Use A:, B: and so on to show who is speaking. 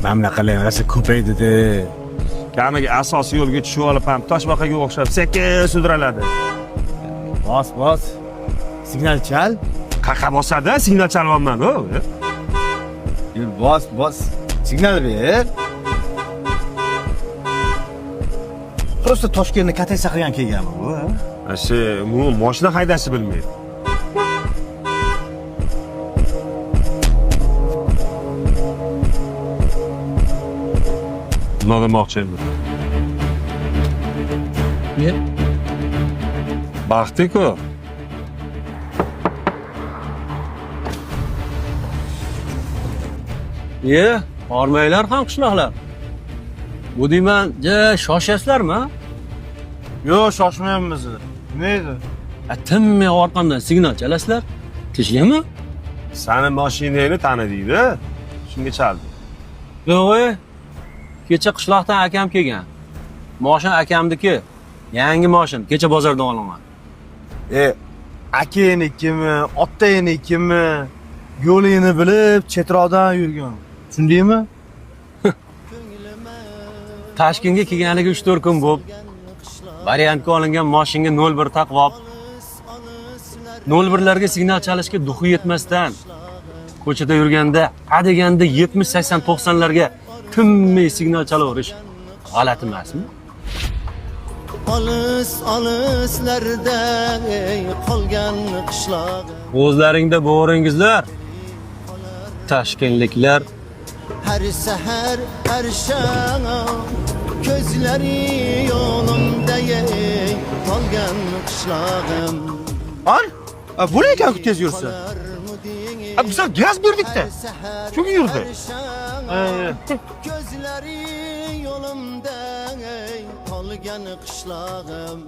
A: Mana bunaqalar rosa ko'paydi-da.
B: Kamiga asosiy yo'lga tushib olib ham toshbaqaga o'xshab sekin sudraladi.
A: Bos, bos. Signal chal.
B: Qaqa bosadi, signal chalyapman, o.
A: Yur, bos, bos. Signal ber. Просто Toshkentni kataysa qilgan kelganmi bu? Ha?
B: Ana shu umuman mashina haydashni bilmaydi. Nima demoqchi endi?
C: Ne?
B: Baxtli-ku.
C: Ye, hormanglar ham qishloqlar. Bu deyman, ja shoshasizlarmi?
D: Yo'q, shoshmayapmiz. Nima edi?
C: A, tinmay orqamdan signal chalasizlar. Tinchlikmi?
B: Sani mashinangni tanidikda. Shunga chaldi.
C: Yo'q, e. Kecha qishloqdan akam kelgan. Moshin akamniki. Yangi moshin, kecha bozordan olingan.
D: E, akangnikimi, otangnikimi, yo'lingni bilib chetroqdan yurgan. Tushundingmi?
C: Toshkentga kelganiga 3-4 kun bo'lib, variantga olingan moshinga 01 taqib olib, 01 larga signal chalishga duxi yetmasdan ko'chada yurganda adeganda 70, 80, 90 larga tinmay signal chalaverish g'alati emasmi?
E: Olis olislarda ey qolgan qishlog'im.
C: O'zlaringda bo'ringizlar. Toshkentliklar.
E: Har sahar, har sham ko'zlari yo'limda ey qolgan qishlog'im.
D: An? Bu ne ekan tez yursa?
B: A, biz gaz berdik-da. Shunga yurdi.
E: Ko'zlari yo'limda ey qolgan qishlog'im.